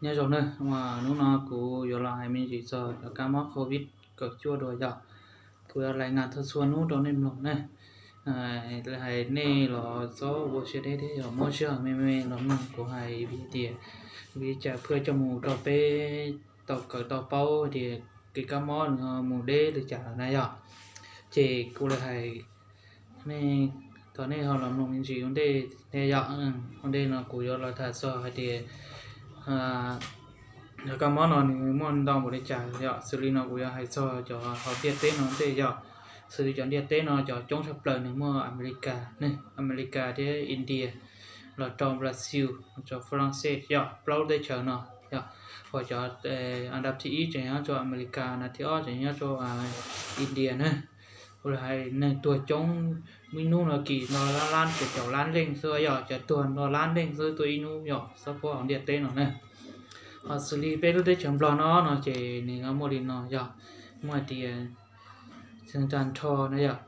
Nyob zoo na, hnub no kuv yuav los hais me ntsis txog cov kab mob covid kaum cuaj dua yog kuv yuav lais nas txhua txhua hnub rau nej mloog na. Hais nej los txhob ua siab deb thiab yog muab sij hawm me me los mloog kuv hais vim tias vim li cas pheej coj mus rau peb tau kawm tau paub tias kev kab mob nws mus deb li cas lawm na yog. Ces kuv li hais nej, thov nej ho los mloog me ntsis ua ntej thiab yog. Ua ntej no kuv yuav los tham txog hais tias cov kab mob no nws muaj ntau npaum li cas yog. Xws li no kuv yuav hais txog cov hauv ntiaj teb no ntej yog. Xws li cov ntiaj teb no cov coob tshaj plaws nws muaj Amelikas ne, Amelikas thiab India, los rau Brazil, los rau France yog plaub teb chaws no yog. Hos cov an dab thib ib tseem nyob rau Amelikas, an dab thib ob tseem nyob rau India na. Ua li hais neeg tuag coob ib hnub no kis nto lab lab ces caum lab leej xwb yog, cov tuag nto lab leej xwb tuaj ib hnub yog xab phob hauv ntiaj teb no na. Hos xws li peb lub teb chaws Nplog no no ces nws muaj li no yog, muaj hais tias tag nrho na yog,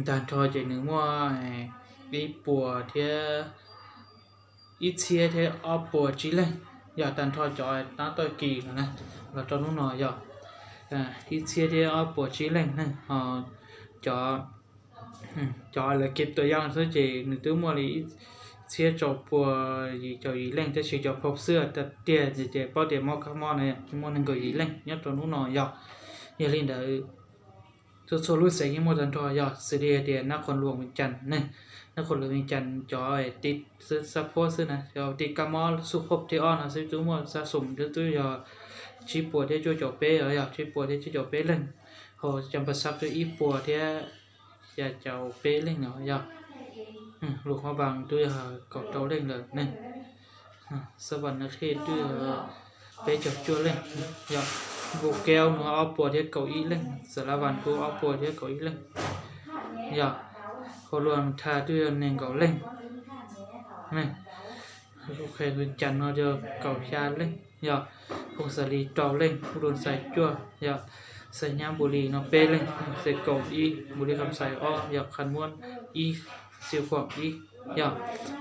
tag nrho ces nws muaj ib puas thiab ib txhiab thiab ob puas tsib leeg yog tag nrho cov tab toj kis no na, los rau hnub no yog ib txhiab thiab ob puas tsib leeg ne. Cov, cov lawv kev tuam yaj xwb ces nws twb muaj li ib txhiab rau puas yim caum yim leej, tab sis cov phob xwb tiag tiag ces paub tias mob kab mob na muaj nees nkaum yim leej nyob rau hnub no yog. Yog li ntawd txhua txhua lub xeev yeej muaj tag nrho yog, xws li hais tias Nab Qhoos Luam Vees Cas ne, Nab Qhoos Luam Vees Cas cov tim xab phob xwb na, cov tim kab mob xub hauv thib ob no xwb twb muaj xab xum twb yog tsib puas thiab cuaj caum peb os yog, tsib puas thiab cuaj caum peb leeg. Hos Cas Pas Xaj twb ib puas thiab xya caum peb leeg no yog. Luam Phaj Npaas twb yog kaum rau leej lawm ne. Xab Vas Naj Khej twb yog peb caug cuaj leej yog. Npus Keo no ob puas thiab kaum ib leej, Xas Las Vas kuj ob puas thiab kaum ib leej yog. Hos Luam Thas twb yog nees nkaum leej. Vees Cas no yog kaum xya leej yog. Phoos Xas Lis rau leej, Phu Dun Xais cuaj yog. Xais Nyab Npus Lis no peb leej, Xais Kaum ib, Npus Lis Kham Xais ob yog, Kham Muab ib, Xiv Khuam ib yog.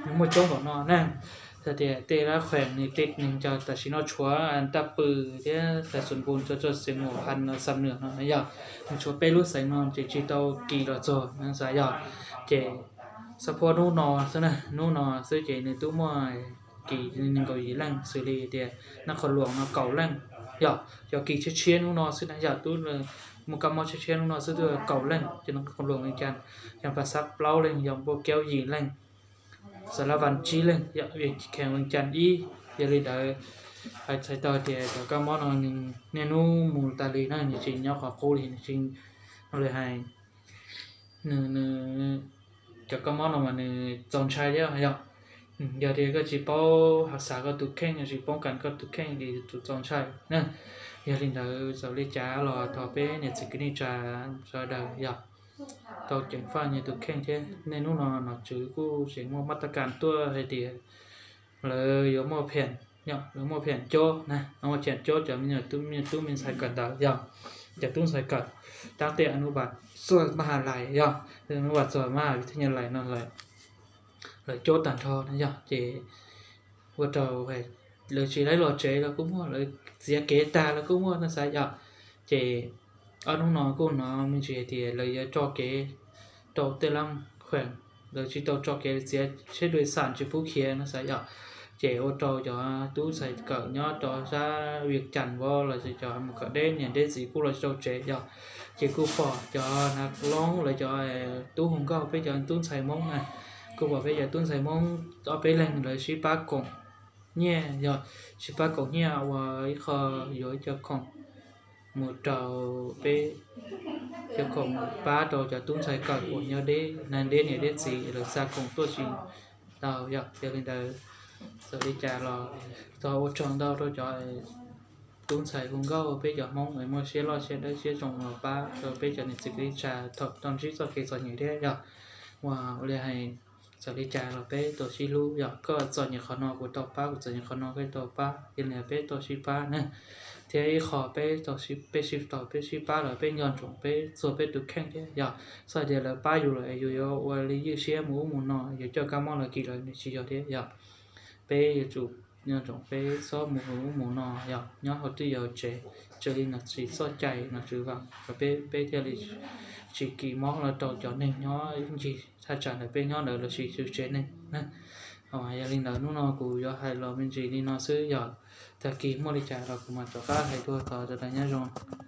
Nws muaj coob npaum no na. Txhais tias tej lab kheem nws tej neeg cov tam sim no tshuav Ntaj Pw thiab Xais Xus Npus, tshuav Xais Mus Has, Xam Nwm no yog. Nws tshuav peb lub xeev no ces tsis tau kis los txog no xav yog. Ces xab phob hnub no xwb na, hnub no xwb ces nws twb muaj kis nees nkaum yim leej, xws li tias Nab Qhoos Luam no kaum leej yog. Cov kis tshiab tshiab hnub no xwb na yog, twb muaj kab mob tshiab tshiab hnub no xwb twb kaum leej, ces Nab Qhoos Luam Vees Cas, Cas Pas Xaj plaub leej yog, Npus Keo yim leej, Xas Las Vas tsib leej yog, Vees Kheem Vees Cas ib. Yog li ntawd hais txhais tau tias cov kab mob no nws niaj hnub mus tas li na, nws tsis nyob qhov qub li, nws tsis, no li hais, nws, nws, cov kab mob no mas nws txaus ntshai thiab yog. Yog tias koj tsis paub hav xav koj tus kheej, tsis paub kas koj tus kheej ces tus txaus ntshai na. Yog li ntawd txawm li cas los thov peb niam txiv kwv tij neej tsa sawv daws yog tau ceev faj nyias tus kheej thiab. Niaj hnub no nom tswv kuj tseem muaj mab tab kas tuaj hais tias lawv yuav muaj phiam, lawv muaj phiam cob na, muaj phiam cob cov me nyuam tub me ntxhais kawm ntawv yog, cov tub ntxhais kawm tab tej Anub Vas txog Maj Has Lais yog, Anub Vas txog Maj Has Vib Thaj Nyaj Lais no lawm, lawv cob tag nrho no yog ces ua rau lawv tsis laib los tsev los kuj muaj, lawv txiav kev tag los kuj muaj no xav yog. Ces ob hnub no kuj hnov me ntsis hais tias lawv yuav tso kev rau tej lab kheem, lawv tsis tau tso kev, txiav tsheb dua xam tsis pub khiav no xav yog. Ces ua rau cov tub ntxhais kawm nyob rau sab Vias Cas Vos los sis cov mus kawm deb niam deb txiv kuj los tsis tau tsev yog. Ces kuj pom cov nav loob lawv cov tub hu nkauj, peb cov tub ntxhais Hmoob na, kuj pom peb cov tub ntxhais Hmoob ob peb leeg lawv sib pab koom nyiaj yog, sib pab koom nyiaj ua ib qho yuav ib co khoom mus rau peb, cov khoom mus pab rau cov tub ntxhais kawm uas nyob deb, niam deb niam deb txiv lawv xa khoom tuaj tsis tau yog. Yog li ntawd txawm li cas los txog ua tsaug ntau rau cov tub ntxhais hu nkauj peb cov Hmoob es muaj siab loj siab dawb siab zoo los pab rau peb cov niam txiv kwv tij neej tsa thaum tau ntsib txoj kev txom nyem thiab yog. Ua li hais txawm li cas los peb tau sib hlub yog, koj txom nyem qhov no kuv tau pab, kuv txom nyem qhov no koj tau pab, yog li peb tau sib pab na. Thiab ib qho peb tau sib, peb sib tau peb sib pab los peb nco ntsoov peb txuag peb tus kheej thiab yog. Txhob tias lawv pab yus lawm yus yuav ua li ywj siab mus ub mus no, yus coj kab mob los kis lawv nws tsis yog thiab yog. Peb yuav tsum nyob zoo peb txhob mus ub mus no, yog nyob hauv twj ywm tsev, raws li nom tswv txoj cai, nom tswv vam, peb, peb thiaj li tsis kis mob los rau cov neeg nyob ncig thaj tsam ntawm peb nyob ntawd lossis tsev neeg. Yog li ntawd hnub no kuv yuav hais los me ntsis li no xwb, yog tag kis muaj li cas los kuv mam rov qab hais dua, thov sawv daws nyob zoo.